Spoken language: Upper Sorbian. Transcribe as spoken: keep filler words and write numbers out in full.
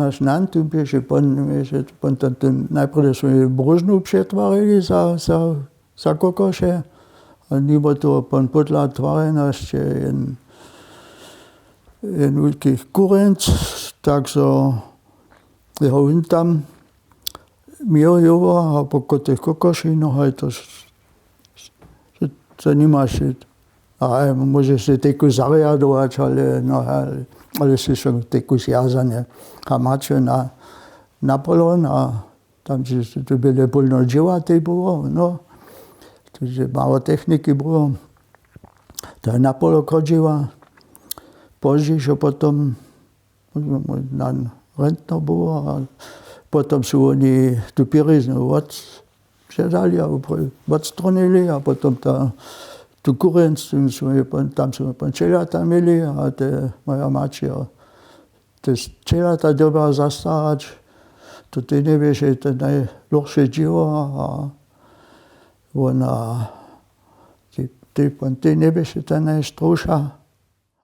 Naš nan tu běše pon běše pon ten ten najprjedy su mi bróžnu přetwarili za za za kokoše. A nimo toho pon pódla twarjena sće jen jen wulki kurjenc, tak zo jeho wón tam měł jowo a poko tych kokoši no haj to to nimaš. A móžeš se teku zarjadować ale no ale si so teku zwjazane. A maće na na polon a tam hdźež tu byle pólno dźěła tej było no, tu hdźe mało techniki było, to je na polo chodźiła. Pozdźišo potom mój mój nan rentno było a potom su woni tu pěriznu wot předali a wotstronili a potom ta tu kurjenc tam su my pon čehlata měli a te moja maći a te čehlata dyrbja zastarać. To tej njeběše te najlurše dźěło a wona tej pon tej njeběše ta najstrowša.